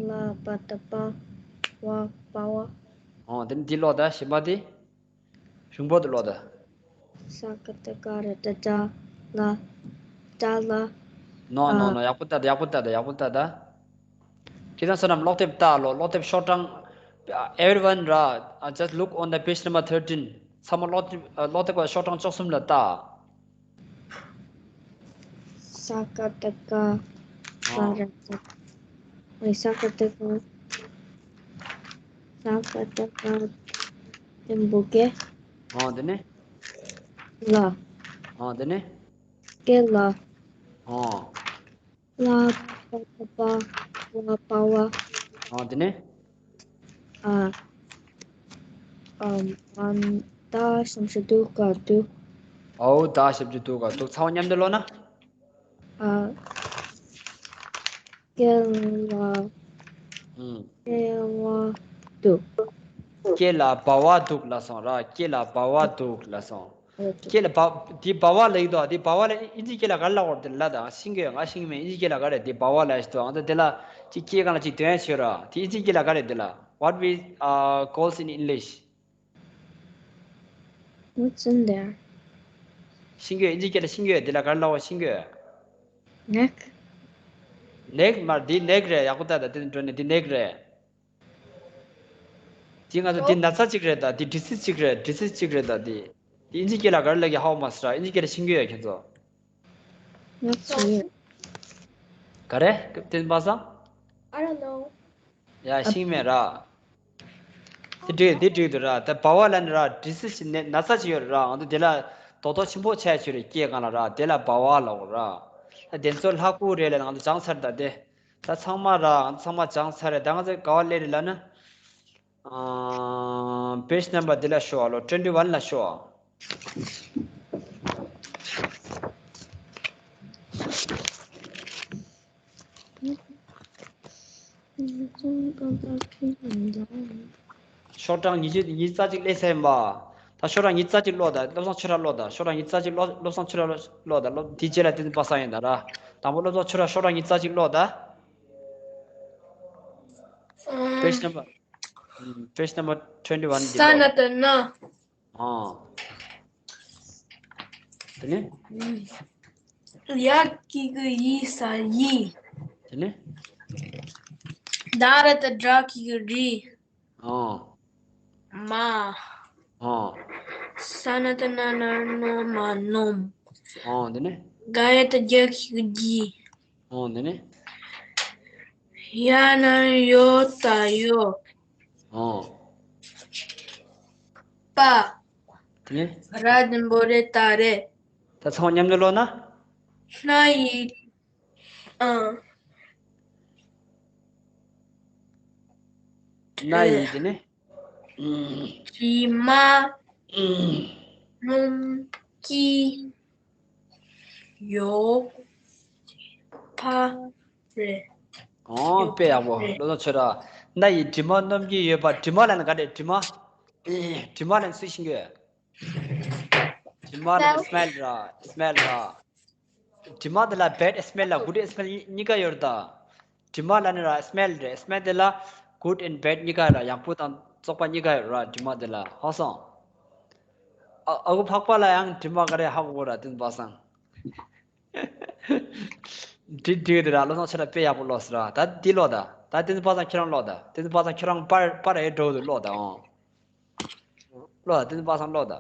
ལ་པ་ཏ་པ། བ་པ་བ། ཨོ། དེ་ནས་འདི་ཀློག་ད། གཞན་པ་དེ། གཞུང་པོ་དེ་ཀློག་ད། ས་ཀ་ཏ་ཀ་ར་ཏ་ཏ། ལ། ཏ་ལ། No, no, no. ཡག་པོ་ལྟ་ད། ཡག་པོ་ལྟ་ད། ཡག་པོ་ལྟ་ད། ཁྱེད་རང་བསོད་ནམས་ཀློག་དེབ་ལྟ་ལོ། ཀློག་དེབ་ཤོག་གྲངས། Everyone ར། Just look on the page number thirteen. ཚང་མ་ཀློག་དེབ། ཀློག་དེབ་ཀྱི་ཤོག་གྲངས་བཅུ་གསུམ་ལ་ལྟ། ས་ཀ་ཏ་ཀ། ཨ། ཀ་ར་ཏ། ཨེ། ས་ཀ་ཏ་ཀ། ས་ཀ་ཏ་ཀ། དེ་འབུ་གེ། ཨ། དེ་ནས། ལ། ཨ། དེ་ནས། ཀེ་ལ། ཨ། ལ་པ་ཏ་པ། བ་པ་བ། ཨ། དེ་ནས། ཨ། ཨམ། ཨམ། ད་ཞབས་ཀྱུ་དུ་ག་དུག། ཨོ། ད་ཞབས་ཀྱུ་དུ་ག་དུག། ཚང་མ་མཉམ་དུ་ཀློག་ན། ཨ། སྐེ་ལ། ཨུམ། སྐེ་བ་དུག། སྐེ་ལ་སྦ་བ་དུག་ལབ་སོང་ར། སྐེ་ལ་སྦ་བ་དུག་ལབ་སོང་། ཨོ་ཀེ། སྐེ་ལ་སྦ། འདི་སྦ་བ་ལབ་ཀྱི་འདུག། འདི་སྦ་བ་ལ་ཨིན་ཇི་སྐད་ལ་ག་རེ་ལབ་དགོས་རེད། འདི་ལ་ད་ཤེས་ཀྱི་ཡོད། ང་ཤེས་ཀྱི་མེད། ཨིན་ཇི་སྐད་ལ་ག་རེ། འདི་སྦ་བ་ལབ་ཞིག་འདུག། ཨ་ད་དེ་ལ་ཅིག་སྐེ་སྒང་ལ་ཅིག་འདོན་ཡ་བྱོས་ར། དེ་ཨིན་ཇི་སྐད་ལ་ག་རེ། འདི་ལ། What we, uh, calls in English? What's in there? ཤེས་ཀྱི་ཡོད། ཨིན་ཇི་སྐད་ལ་ཤེས་ཀྱི་ཡོད། འདི་ལ་ག་རེ་ལབ་དགོས་ཤེས་ཀྱི་ཡོད། Neck? Neck མ་རེད། འདི་neck རེད། ཡག་པོ་ལྟ་ད། དེ་འགྲོ་ནས་འདི་neck རེད། འདི་ང་ཚོ་འདི་ན་ཚ་གཅིག་རེད་ད། འདི་disease གཅིག་རེད། disease གཅིག་རེད་ད། འདི་འདི་ཨིན་ཇི་སྐད་ལ་ག་རེ་ལབ་ཀྱི། ཧ་གོ་མ་སོང་ར། ཨིན་ཇི་སྐད་ལ་ཤེས་ཀྱི་ཡོད་ཁྱེད་ཚོ། ང་ཚོ་ཡོད། ག་རེ། དེ་པ་སངས། I don't know. ཡ་ཤེས་མེད་ར། དེ་འགྲིག། དེ་འགྲིག་འདུག་ར། ད་སྦ་བ་ལབ་ནི་ར་disease ཞིག་ནད་ན་ཚ་ཞིག་ཡོད་ར། ང་ཚོ་དེ་ལ་རྡོག་རྡོག་ཆེན་པོ་ཆགས་ཡ་ཅིག་ཡོད་རེད་སྐེ་སྒང་ལ་ར། དེ་ལ་སྦ་བ་ལབ་དགོས་ར། ད་དེ་ཚོ་ལྷ་སྐུ་རེད་ལབ་ནས་ང་ཚོ་སྦྱངས་ཚར་ད་དེ། ད་ཚང་མ་ར། ང་ཚོ་ཚང་མ་སྦྱངས་ཚར་རེད། ད་ང་ཚོ་ག་པར་སླེབས་རེད་ལབ་ན། ཨ། page number འདི་ལ་ཤོག་ཨ་ལོ། twenty one ལ་ཤོག་ཨ། ཤོག་གྲངས་ཉི་ཤུ་ཉི་ཤུ་རྩ་གཅིག་སླེབས་ཚར་ཡིན་པ། ད་ཤོག་གྲངས་ཉི་ཤུ་རྩ་གཅིག་ཀློག་ད། བློ་བཟང་ཆོས་གྲགས་ཀློག་ད། ཤོག་གྲངས་ཉི་ཤུ་རྩ་གཅིག་ཀློག་བློ་བཟང་ཆོས་གྲགས་ཀློག་ད། ཀློག་དེའི་རྗེས་ལ་དེ་ཚོ་པ་སངས་ཡིན་ད་ར། དང་པོ་བློ་བཟང་ཆོས་གྲགས། ཤོག་གྲངས་ཉི་ཤུ་རྩ་གཅིག་ཀློག་ད། page number, page number twenty one འདི་ཀློག་ད། ཨོ། དེ་ནས། ཡ་གི་གུ་ཡི་ས་ཡི། དེ་ནས། ད་ར་ཏ་དྲ་གི་གུ་རི། ཨོ། མ། ཨོ། ས་ན་ཏ་ན་ན་ནོ་མ་ནོམ། ཨོ། དེ་ནས། ག་ཡ་ཏ་གྱ་གི་གུ་གྱི། ཨོ། དེ་ནས། ཡ་ན་ཡོ་ད་ཡོ། ཨོ། པ། དེ་ནས། ར་འགྲེང་བུ་རེ་ད་རེད། ད་ཚང་མ་མཉམ་དུ་ཀློག་ན། ན་ཡི། ཨ། ན་ཡི། དེ་ནས། གྲིབ་མ། སྣུམ་གྱི། ཡོ། ཕ། རེད། ཨོ། དཔེ་ཡག་པོ། བློ་བཟང་ཆོས་གྲགས། ན་ཡི་གྲིབ་མ་སྣུམ་གྱི་ཡོད་པ། གྲིབ་མ་ལབ་ན་ག་རེ། གྲིབ་མ། གྲིབ་མ་ལབ་ན་སུས་ཤེས་ཀྱི་ཡོད། གྲིབ་མ་ལབ་ན་smell ར། smell ར། གྲིབ་མ་དེ་ལ་bad smell ལ་good smell གཉིས་ཀ་ཡོད་རེད་ད། གྲིབ་མ་ལབ་ན་ར་smell རེད། smell དེ་ལ་good and bad གཉིས་ཀ་ར། ཡག་པོ་དང་བཙོག་པ་གཉིས་ཀ་ཡོད་ར། གྲིབ་མ་དེ་ལ། ཧ་གོ་སོང་། ཨ། ཨ་ཁུ་འཕགས་པ་ལ་ཡང་གྲིབ་མ་ག་རེ་ཧ་གོ་གོ་ར། དེ་ཚོ་པ་སངས། འགྲིག་འགྲིག་དེ་ར། བློ་བཟང་ཆོས་གྲགས་དཔེ་ཡག་པོ་ཀློག་སོང་ར། ད་འདི་ཀློག་ད། ད་དེ་ཚོ་པ་སངས་ཁྱེད་རང་ཀློག་ད། དེ་ཚོ་པ་སངས་ཁྱེད་རང་པར་པར་ཨེ་འགྲོ་དུ་ཀློག་ད། ཨོ། ཀློག་ད། དེ་ཚོ་པ་སངས་ཀློག་ད།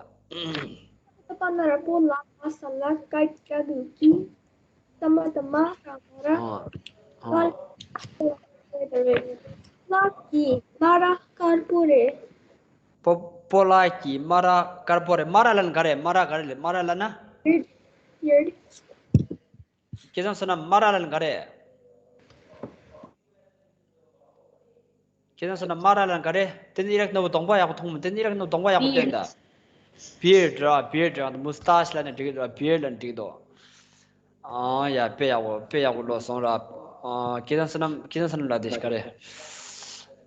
ད་པ་ན་ར་པོ་ལ་མ་ས་ལ་ཀ་ཀྱ་གུ་ཀྱི། ད་མ་ད་མ་ར་མ་ར། ཨོ། ཨོ། ལ་ཀྱི་མ་ར་དཀར་པོ་རེད། པོ། པོ་ལ་ཀྱི་མ་ར་དཀར་པོ་རེད། མ་ར་ལབ་ན་ག་རེ། མ་ར་ག་རེ་ལབ། མ་ར་ལབ་ན། ཡར། ཡར། སྐལ་བཟང་བསོད་ནམས། མ་ར་ལབ་ན་ག་རེ། སྐལ་བཟང་བསོད་ནམས། མ་ར་ལབ་ན་ག་རེ། དེ་ནི་ཨི་རག་ནོར་བུ་གདོང་པ་ཡག་པོ་མཐོང་མོད། དེ་ནི་ཨི་རག་ནོར་བུ་གདོང་པ་ཡག་པོ་སྟོན་ད། beard ར། beard ར། moustache ལབ་ན་འགྲིག་གི་འདུག། beard ལབ་ན་འགྲིག་གི་འདུག། ཨ་ཡ། དཔེ་ཡག་པོ། དཔེ་ཡག་པོ་ཀློག་སོང་ར། ཨ། སྐལ་བཟང་བསོད་ནམས། སྐལ་བཟང་བསོད་ནམས་ལ་དེ་ཞིག་ག་རེ།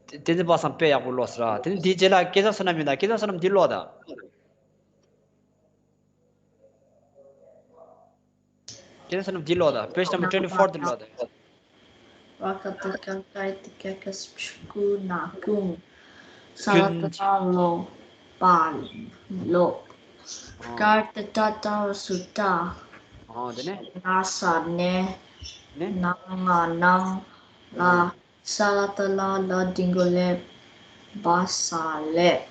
དེ་དེ་ཚོ་པ་སངས་དཔེ་ཡག་པོ་ཀློག་སོང་ར། དེ་ནི་དེའི་རྗེས་ལ་སྐལ་བཟང་བསོད་ནམས་ཡིན་ད། སྐལ་བཟང་བསོད་ནམས་འདི་ཀློག་ད། སྐལ་བཟང་བསོད་ནམས་འདི་ཀློག་ད། page number twenty four འདི་ཀློག་ད། བ་ག་ཏ་ག་ག་ཏ་ག་ག་ས་ཕྱུ་གུ་ན་ཀུན། ས་ལ་ཏ་ལ་ལོ་པ་ལོ། ཀ་ཏ་ཏ་ཏ་ར་སུ་ཏ། ཨོ། དེ་ནས། ན་ས་ནས། ནས། ན་ང་ནང་། ལ། ཨོ། ས་ལ་ཏ་ལ་ལ་འགྲེང་བུ་ལེ། བ་ས་ལེབ།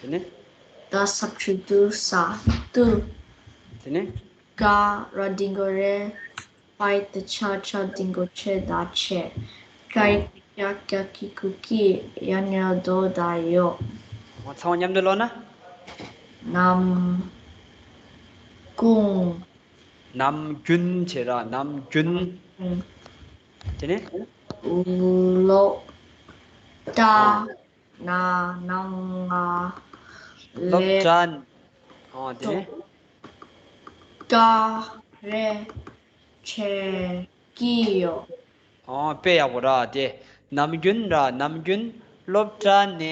དེ་ནས། ད་ས་ཕྱུ་དུ་ས་དུ། དེ་ནས། ག་ར་འགྲེང་བུ་རེ། པ་ཡ་ཏ་ཆ་ཆ་འགྲེང་བུ་ཆེ་ད་ཆེ། ཀ་ཡ་ཏ་ཀྱ་ཀྱ་གི་གུ་ཀྱི། ཡ་ན་ཡོ་དོ་ད་ཡོད། ཨོ། ཚང་མ་མཉམ་དུ་ཀློག་ན། ནམ་གུང་། ནམ་རྒྱུན་བྱེད་ར། ནམ་རྒྱུན། ཨུ། དེ་ནས། ལོ། ཏ། ཨ། ན། ནང་། ང་། སློབ་གྲྭ་ནས། ཨོ་དེ་ནས། ག་རེ་བྱེད་ཀྱི་ཡོད། ཨོ་དཔེ་ཡག་པོ་ར། དེ་ནམ་རྒྱུན་ར། ནམ་རྒྱུན་སློབ་གྲྭ་ནས་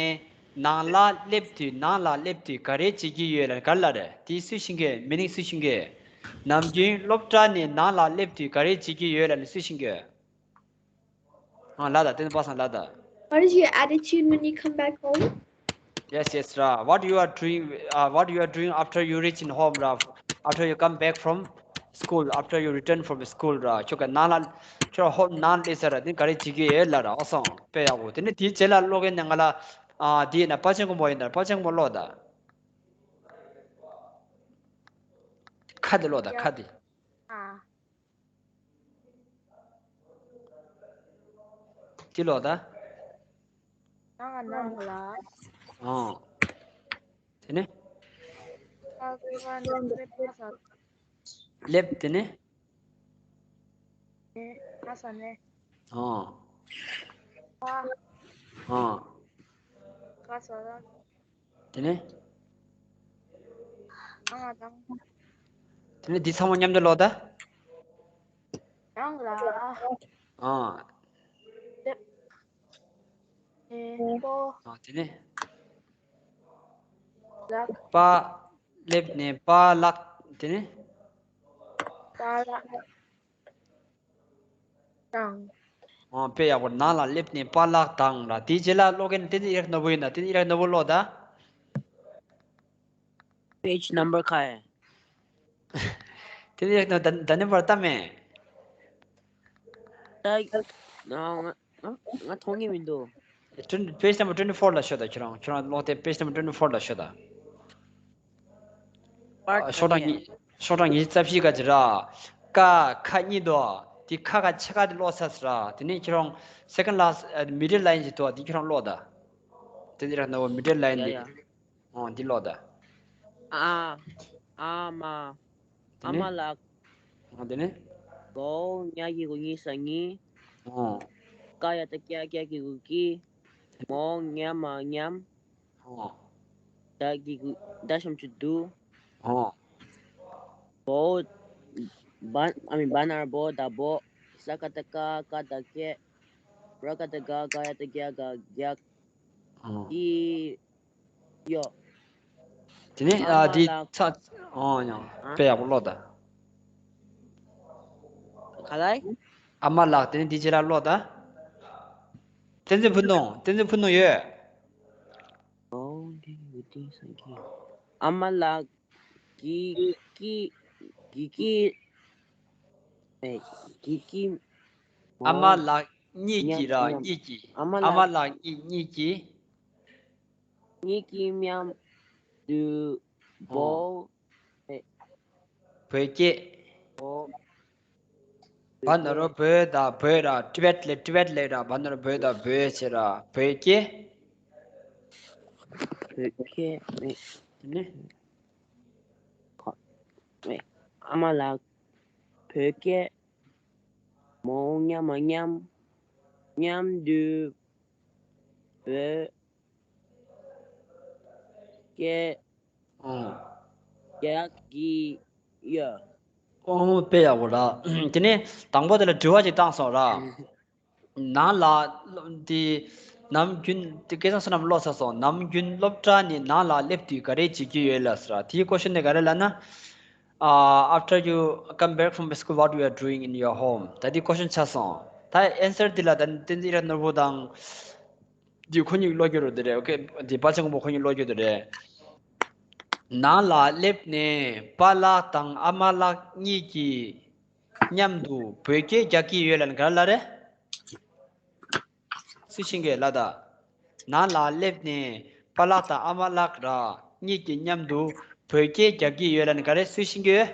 ནང་ལ་སླེབས་དུས། ནང་ལ་སླེབས་དུས་ག་རེ་བྱེད་ཀྱི་ཡོད་ལབ་ག་རེ་ལབ་རེད། དེ་སུས་ཤེས་ཀྱི། མི་ནིང་སུས་ཤེས་ཀྱི། ནམ་རྒྱུན་སློབ་གྲྭ་ནས་ནང་ལ་སླེབས་དུས་ག་རེ་བྱེད་ཀྱི་ཡོད་ལབ་ནས་སུས་ཤེས་ཀྱི། ཨ་ལ་ད་དེ་ནི་པ་སངས་ལ་ད། What is your attitude when you come back home? Yes, yes, Ra. What you are doing, uh, what you are doing after you reach in home, Ra? After you come back from school, after you return from school, Ra? ཁྱོད་ཀྱི་ནང་ལ། ཁྱོད་ཧོམ་ནང་སླེབས་ས་ར། དེ་ག་རེ་བྱེད་ཀྱི་ཡོད་ལབ་ར། ཨོ་སོང་། དཔེ་ཡག་པོ། དེ་ནི་དེའི་རྗེས་ལ་ཀློག་མཁན་ནི་ང་ལ། ཨ་དེ་ཡིན་ན་པ་ཆེན་གོ་མོ་ཡིན་ན། པ་ཆེན་གོ་མོ་ཀློག་ད། ཁ་དེ་ཀློག་ད། ཁ་དེ། ཨ། དེ་ཀློག་ད། ནང་ལ། ཨང་། དེ་ནས། ཁ་ཁ་ཁ་ཁ་ཁ་ཁ། སླེབས། དེ་ནས། ཁ་ས་ནས། ཨང་། ཁ། ཨང་། ཁ་ས་ལ། དེ་ནས། ཨང་དང་། དེ་ནས་འདི་ཚང་མ་མཉམ་དུ་ཀློག་ད། ནང་ལ། ཨང་། སླེབས། ཨེ། པོ། ཨང་། དེ་ནས། ལགས། པ། སླེབས་ནས་པ་ལགས། དེ་ནས། པ་ལགས། དང་། ཨོ་དཔེ་ཡག་པོ། ནང་ལ་སླེབས་ནས་པཱ་ལགས་དང་ར། དེའི་རྗེས་ལ་ཀློག་མཁན་བསྟན་འཛིན་ཨི་རག་ནོར་བུ་ཡིན་ན། བསྟན་འཛིན་ཨི་རག་ནོར་བུ་ཀློག་ད། Page number ག་ཡ། བསྟན་འཛིན་ཨི་རག་ནོར་བུ་ད་ནི་བར་ལྟ་མེད། ད་ང་ང་ང་མཐོང་གི་མི་འདུག Twenty- page number twenty four ལ་ཤོད་ད། ཁྱོད་རང་ཁྱོད་རང་ཀློག་དེ་page number twenty four ལ་ཤོད་ད། པར་ཤོག་གྲངས་ག་གཉིས། ཤོག་གྲངས་ཉི་ཤུ་རྩ་བཞི་ག་ཅི་ར། ཀ་ཁ་གཉིས་འདུག་དེ་ཁ་ཁ་ཕྱེད་ཀ་དེ་ཀློག་ས་ཟེར་ར། དེ་ནས་ཁྱེད་རང་second last, uh, middle line ཅིག་འདུག་དེ་ཁྱེད་རང་ཀློག་ད། དེ་འདི་ར་ནོར་བུ་middle line ཡ་དེ། ཡ། ཨོ་དེ་ཀློག་ད། ཨ། ཨ་མ། དེ་ཨ་ནས། མ་ལགས། ཨོ་དེ་ནས། བའོ་ཉ་གི་གུ་ཉི་ས་ཉི། ཨོ། ཀ་ཡ་བཏགས་ཀྱ་ཀྱ་གི་གུ་ཀྱི། མའོ་ཉ་མ་ཉམ། ཨོ། ད་གི་གུ་ད་ཞབས་ཀྱུ་དུ། ཨོ། བའོ། བ་ཨ་མི་བ་ན་རོ་བོ་ད་བོ། ས་ཀ་བཏགས་སྐ་སྐ་བཏགས་སྐད། ར་ཀ་བཏགས་རྒ་སྒ་ཡ་བཏགས་རྒྱ་སྒ་རྒྱག་ཨོ། གི་ཡོ། དེ་ནས་ཨ་ཨ་མ་འདི་ལགས། ཚ། ཨོ་ཡང་ཨ། དཔེ་ཡག་པོ་ཀློག་ད། ག་ལ། ཨ་མ་ལགས། དེ་ནས་འདི་རྗེས་ལ་ཀློག་ད། བསྟན་འཛིན་ཕུན་སྟོང་། བསྟན་འཛིན་ཕུན་སྟོང་ཡོད། ཨོ་འདི་ཡོད་དེ་ས་གི་ཨ་མ་ལགས། གི་གི་གི་གི་ཨེ་གི་གི་ཨ་མ་ལགས་གཉིས་ཀྱི་ར། མཉམ་གཉིས་ཀྱི། ཨ་མ་ཨ་མ་ལགས། ལགས་གཉིས་གཉིས་ཀྱི། གཉིས་ཀྱི་མཉམ་དུ། ཨོ། བོད་ཨེ། བོད་སྐད། ཨོ། བ་ན་རོ་བོད་ད་བོད་ར། ཏི་བེད་ལེ་ཏི་བེད་ལེ་ར། བ་ན་རོ་བོད་ད་བོད་ཟེར་ར། བོད་སྐད། བོད་སྐད་ཨེ། དེ་ནས། ཨ་མ་ལགས། བོད་སྐད། མའོ་ཉ་མ་ཉམ། མཉམ་དུ་བོད་སྐད་ཨང་། རྒྱག་གི་ཡོད། ཨང་། དཔེ་ཡག་པོ་ར། དེ་ནས་དང་པོ་དེ་ལ་དྲི་བ་ཅིག་བཏང་སོང་ར། ནང་ལ་དེ་ནམ་རྒྱུན་དེ་སྐལ་བཟང་བསོད་ནམས་ཀློག་ཚར་སོང་། ནམ་རྒྱུན་སློབ་གྲྭ་ནས་ནང་ལ་སླེབས་དུས་ག་རེ་བྱེད་ཀྱི་ཡོད་ལབ་ཟེར་ར། དེའི་ཀོ་ཤོན་དེ་ག་རེ་ལབ་ན། Uh, after you come back from school, what you are doing in your home? ད་དེ་ཀོ་ཤོན་ཆགས་སོང་། ད་ཨན་སར་དེ་ལ་ད་བསྟན་འཛིན་ཨི་རག་ནོར་བུ་དང་དེ་ཁོ་གཉིས་ཀློག་རྒྱུ་རེད་དེ་རེད། ཨོ་ཁེ། དེ་པ་ཆེན་གོ་མོ་ཁོ་གཉིས་ཀློག་རྒྱུ་དེ་རེད། ནང་ལ་སླེབས་ནས་པཱ་ལགས་དང་ཨ་མ་ལགས་གཉིས་ཀྱིས་མཉམ་དུ་བོད་སྐད་རྒྱག་གི་ཡོད་ལབ་ན་ག་རེ་ལབ་རེད། སུས་ཤེས་ཀྱི་ལབ་ད། ནང་ལ་སླེབས་ནས་པཱ་ལགས་དང་ཨ་མ་ལགས་ར་གཉིས་ཀྱིས་མཉམ་དུ་བོད་སྐད་རྒྱག་གི་ཡོད་ལབ་ན་ག་རེ། སུས་ཤེས་ཀྱི་ཡོད།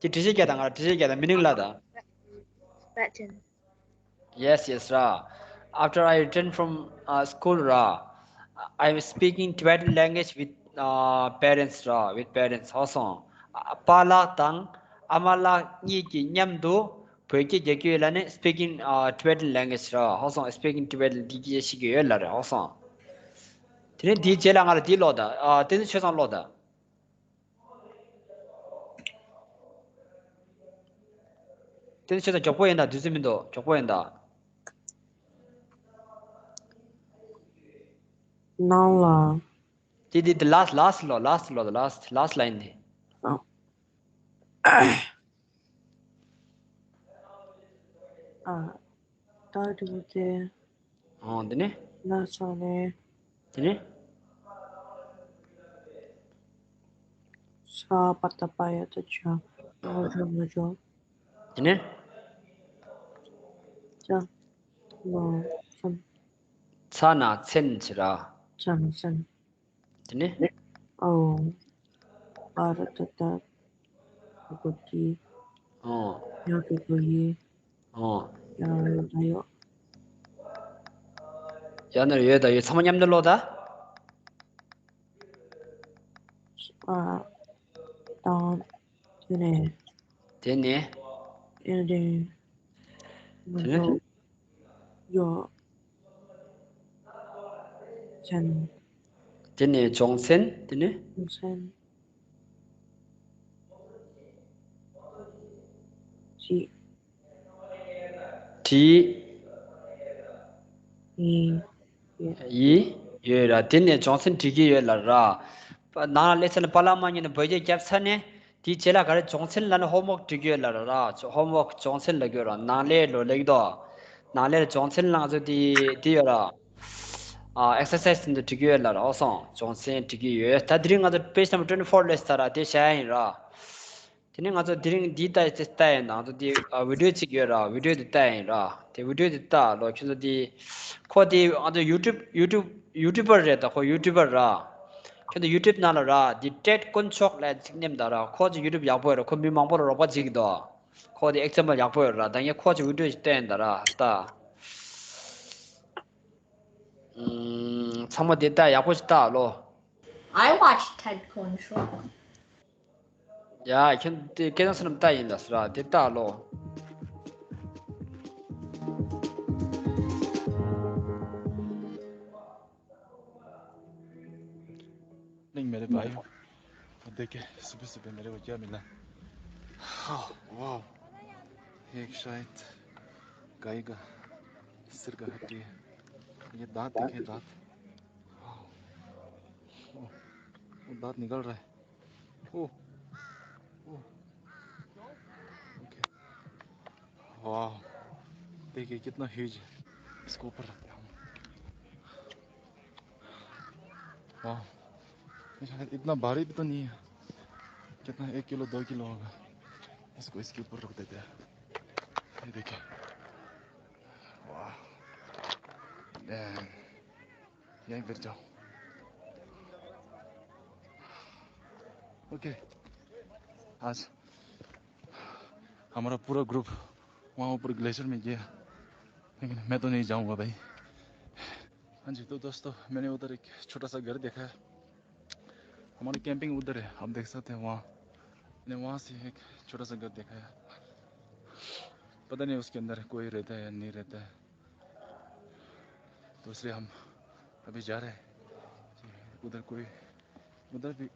དེ་འགྲེལ་བཤད་རྒྱག་དང་། ང་རང་འགྲེལ་བཤད་རྒྱག་དང་། མི་ནིང་ལབ་ད། Tibetan. Yes, yes, ར། After I return from, uh, school ར། I am speaking Tibetan language with, uh, parents ར། With parents. ཧོ་སོང་། པཱ་ལགས་དང་ཨ་མ་ལགས་གཉིས་ཀྱིས་མཉམ་དུ་བོད་སྐད་རྒྱག་གི་ཡོད་ལབ་ནས་speaking, uh, Tibetan language ར། ཧོ་སོང་། Speaking Tibetan དེ་སྐད་ཤེས་ཀྱི་ཡོད་ལབ་རེད། ཧོ་སོང་། དེ་ནས་དེའི་རྗེས་ལ་ང་ལ་དེ་ཀློག་དང་། ཨ། བསྟན་འཛིན་ཆོས་བཟང་ཀློག་དང་། བསྟན་འཛིན་ཆོས་བཟང་མགྱོགས་པོ་ཡིན་དང་། དུས་ཚོད་མི་འདུག་མགྱོགས་པོ་ཡིན་དང་། ནང་ལ། དེ་དེ་དེ་last last ཀློག last ཀློག last last line དེ། ཨ། ཨ། ད་དེ་མོ་དེ། ཨོ། དེ་ནས། ན་ཚ་ནས། དེ་ནས། ས་པ་ཏ་པ་ཡ་ཏ་ཇ། ཨོ་ཇོ་མ་ཇོ། དེ་ནས། ཅ་ལོ་ཚན། ཚ་ན་ཚན་ཟེར་ར། ཚན་ཚན། དེ་ནས། ཨོ། པ་ར་ཏ་ཏ། གོ་ཏི། ཨོ། ཡ་གི་གོ་ཡི། ཨོ། ཡ་ན་ཡོ་ད་ཡོ། ཡ་ན་ཡོ་ད་ཡོ། ཚང་མ་མཉམ་དུ་ཀློག་ད། ཨ། དང་། དེ་ནས། དེ་ནས། ཨེ་རེ། མ་དེ་ནས། ཡོ། ཡོ། ཚན། དེ་ནས་སྦྱོང་ཚན། དེ་ནས། སྦྱོང་ཚན། ཅི། བྲིས། ཡི། ཡི། ཡོད་ར། དེ་ནས་སྦྱོང་ཚན་འབྲི་གི་ཡོད་ལབ་ར། པ། ནང་ལ་སླེབས་ཚར་ན་པཱ་ལགས་མ་ཉིད་ནས་འབོད་སྐྱེལ་བརྒྱབ་ཚར་ནས། དེའི་རྗེས་ལ་ག་རེ་སྦྱོང་ཚན་ལབ་ན་ཧོམ་ཝོག་འབྲི་གི་ཡོད་ལབ་ར། ཧོམ་ཝོག་སྦྱོང་ཚན་ལབ་ཀྱི་ཡོད་ར། ནང་ལས་ལོ་ལེགས་དོ། ནང་ལས་སྦྱོང་ཚན་ལ་ང་ཚོ་དེ་དེ་ཡོད་ར། ཨ། ཨེག་སར་སའིཛ་དེ་ཚོ་འབྲི་གི་ཡོད་ལབ་ར། ཨོ་སོང་། སྦྱོང་ཚན་འབྲི་གི་ཡོད། ད་དེ་རིང་ང་ཚོ་page number twenty four སླེབས་ཚར་ར། དེ་བཞག་ཡ་ཡིན་ར། དེ་ནས་ང་ཚོ་དེ་རིང་འདི་ལྟ་ལྟ་ཡིན་ན། ང་ཚོ་འདི་ཨ་བི་ཌི་ཡོ་གཅིག་ཡོད་ར། བི་ཌི་ཡོ་འདི་ལྟ་ཡིན་ར། དེ་བི་ཌི་ཡོ་འདི་ལྟ་ལོ། ཁྱོད་ཚོ་འདི། ཁོ་འདི་ང་ཚོ་ཡུ་ཊུབ་ཡུ་ཊུབ་ཡུ་ཊུབ་པར་རེད་ད། ཁོ་ཡུ་ཊུབ་པར་ར། ཁྱོད་ཚོ་ཡུ་ཊུབ་ནང་ལ་ར། འདི་ཊེཌ་དཀོན་མཆོག་ལབ་ཅིག་མནན་ད་ར། ཁོ་ཅིག་ཡུ་ཊུབ་ཡག་པོ་ཡོད་ར། ཁོ་མི་མང་པོ་ལ་རོགས་པ་བྱེད་ཀྱི་འདུག་ཁོ་འདི་ཨེག་ཛམ་པལ་ཡག་པོ་ཡོད་ར། ད་ངས་ཁོ་ཅིག་བི་ཌི་ཡོ་ཅིག་བསྟན་ད་ར་ད། ཨུམ། ཚང་མ་འདི་ལྟ་ཡག་པོ་ཞིག་ལྟ་ལོ། I watched Ted Koen Show. ཡ། ཁྱོད་དེ་སྐལ་བཟང་བསོད་ནམས་ལྟ་ཡིན་ལ་ཟེར་ར། དེ་ལྟ་ལོ། नहीं, मेरे भाई, वो देखे, सुबह सुबह मेरे को क्या मिला? हाँ, वाह, एक शायद गाय का सिर का हड्डी है। ये दांत देखे, दांत। हाँ, वो, वो दांत निकल रहा है। ओ, ओ, ओके। वाह, देखिए कितना ह्यूज है। इसको ऊपर रखता हूँ। वाह, ये शायद इतना भारी भी तो नहीं है। कितना, एक किलो, दो किलो होगा। इसको इसके ऊपर रख देते हैं। ये देखिए। वाह। डैम। यहीं गिर जाओ। ओके। आज हमारा पूरा ग्रुप वहाँ ऊपर ग्लेशियर में गया, लेकिन मैं तो नहीं जाऊँगा भाई। हाँ जी, तो दोस्तों, मैंने उधर एक छोटा सा घर देखा है। हमारी कैंपिंग उधर है, आप देख सकते हैं वहाँ। मैंने वहाँ से एक छोटा सा घर देखा है, पता नहीं उसके अंदर कोई रहता है या नहीं रहता है। तो इसलिए हम अभी जा रहे हैं। उधर कोई, उधर भी